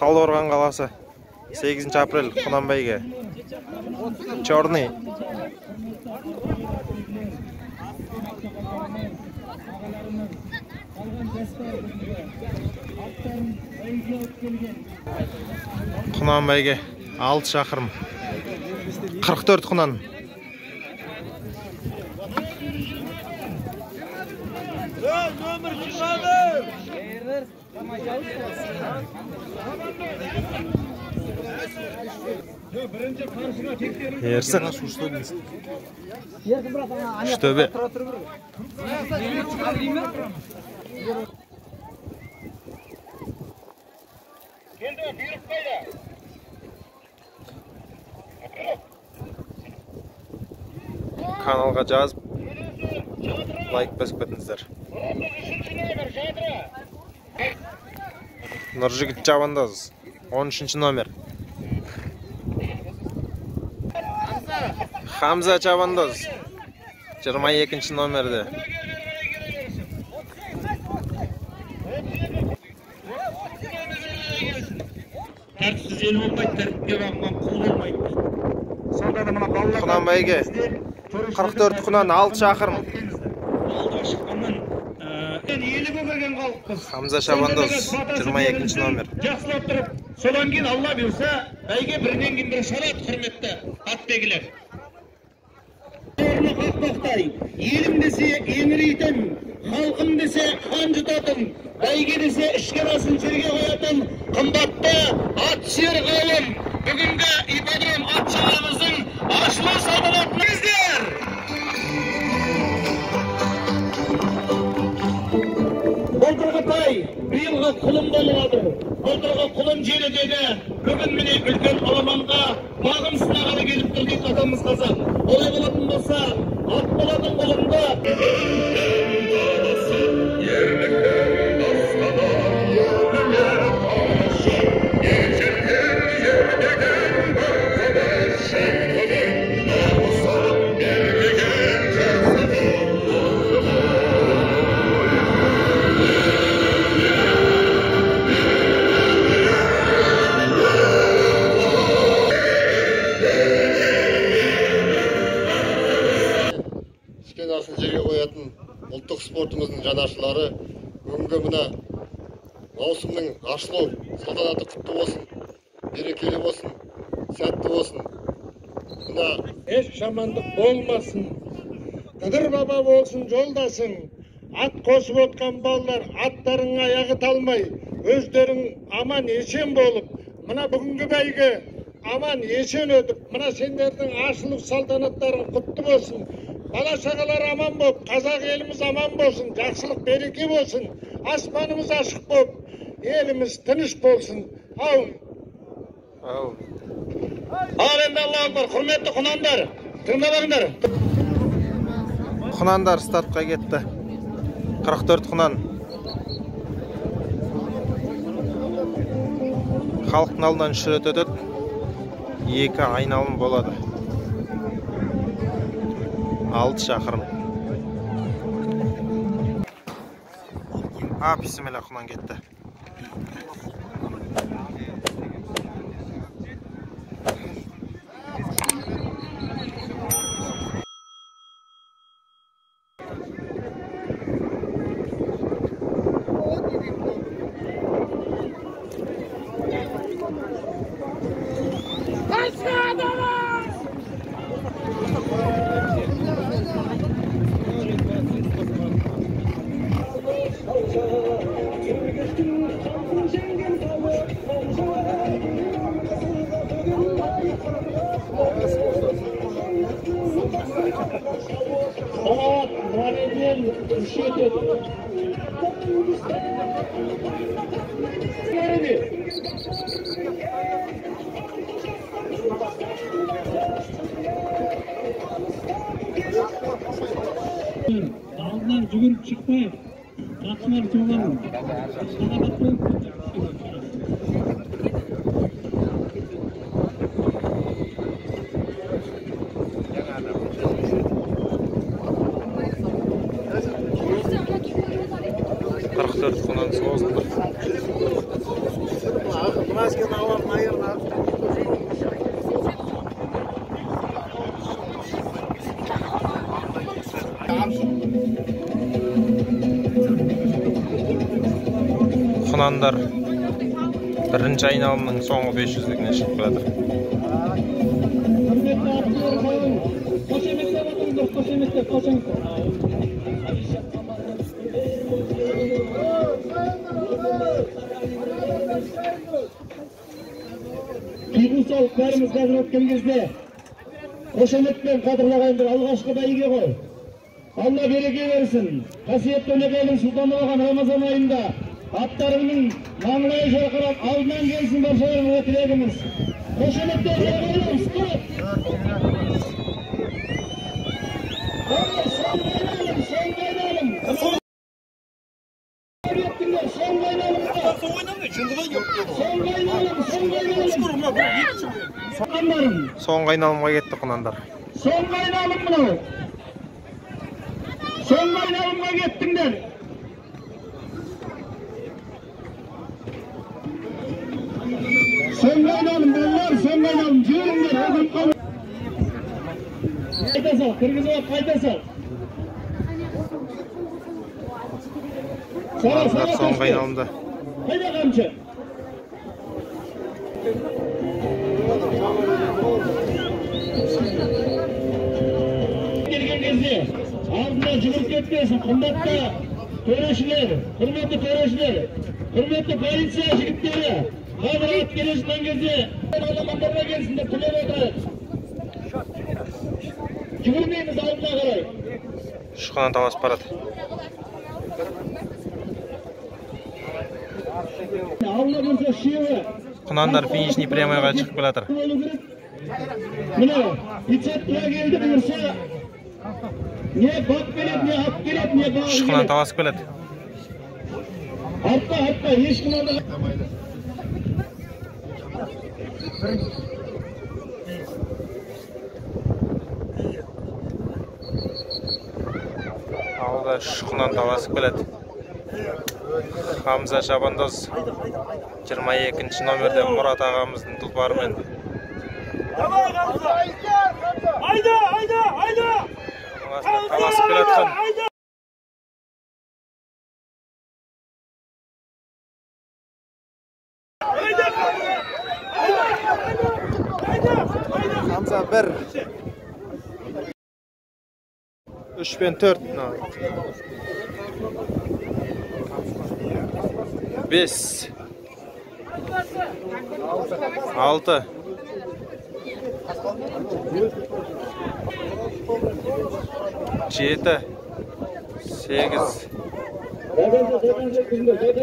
Талдықорған қаласы 8 апрель құнан бәйге. Черный. Құнан бәйге 6 шақырым. 44 құнан. Нөмір 21. Ерсін. Үштөбе. Каналға жазып, лайк басып кетіңіздер. Нұржігіт Чабандоз, 13 номер. Хамза Чабандоз, 22 номерде. Тәртіпсіз ел болмайды, тәртіпке бағынған құл болмайды. Сонда да мына балалар Құнан бәйге 44 құнан 6 шақырым. Алдыға шыққаннан елі көгерген халықпыз. Хамза Шабандоз, 22 номер. Жақсылап тұрып, содан кейін Алла бұйырса, бәйге бірінен кейін бірі шарат, құрметті атбегілер. Орны қақпақтай, елім десе еңірейтін, халқым десе қан жұтатын, бәйге десе ішкен асын жерге қоятын қымбатты ат сүйер қауым, бүгінгі ипподром ат шаһарымыздың ашылу салтанатына. Былтырғы тай, биылғы құлын болып жатыр. Былтырғы құлын желідегі бүгін міне үлкен аламанға бағым сынағаны келіп тұр дейді атамыз қазақ. Олай болатын болса, ат болатын құлынды жерге қоятын ұлттық спортымыздың жанашырлары, бүгінгі мына маусымның ашылу салтанаты құтты болсын, берекелі болсын, сәтті болсын. Мына еш жамандық болмасын, Қыдыр баба болсын жолдасың, ат қосып отқан балалар аттарының аяғы талмай, өздерің аман есен болып, мына бүгінгі бәйге аман есен өтіп, мына сендердің ашылу салтанаттарың құтты болсын. Бала шағалар аман болып, қазақ еліміз аман болсын, жақсылық береке болсын, аспанымыз ашық болып, еліміз тыныш болсын. Аумин. Аумин. Ал енді Аллаһу акбар, құрметті құнандар, тыңдап алыңдар. Құнандар стартқа кетті. 44 құнан. Халықтың алдынан 3 рет өтеді. 2 айналым болады. 6 шақырым. А, бисмилла, құнан кетті. Алдынан жүгіріп шықпай, жақсылар жоғары. Саламат болып. 44 құнан созылды. Құнандар бірінші айналымның соңғы 500-лігіне шығып келатыр. Қиқу салып бәріміз қазір өткен кезде қошеметпен қадірлағандар алғашқы бәйге ғой. Алла береке берсін. Қасиетті он екі айдың сұлтаны болған Рамазан айында аттарыңның маңлайы жарқырап алдынан келсін баршаларыңызға тілегіміз. Қошеметтерді қойыңыз, стоп! Соңғы айналым, соңғы айналым. Кеттіңдер, соңғы айналымға. Соңғы айналым, соңғы айналым. Соңғы айналымға кетті құнандар. Соңғы айналым мынау. Соңғы айналымға кеттіңдер. Соңғы айналым, балалар, соңғы айналым. Жіберіңдер, отырып қалма. Қайта сал, кіргізіп алып қайта сал. Сара, Құнандар сара, соңғы айналымда. Қайда қамшы? Келген кезде алдына жүгіріп кетпесін, қымбатты төрешілер, құрметті төрешілер, құрметті полиция жігіттері, қазір ат келе жатқан кезде аламандарға келсін деп тілеп отырайық. Жүгірмейміз алдына қарай. Үш құнан таласып барады. Алла бұйырса үшеуі Құнандар финишный прямойға шығып келатыр. Болу керек. Міне, рецептіға келді бұйырса, не бап келеді, не ат келеді, не бағы Үш құнан келеді. таласып келеді. Артқа, артқа, ешкім алдыға. Алда үш құнан таласып келеді. Хамза Шабандоз 22 номерде Мұрат ағамыздың тұлпарымен. Айда, айда, айда! Оның астында таласып келатқан Айда! Айда! Айда! Айда! Хамза 1 3 пен 4 5 6 7 8 До конца, до конца, до конца.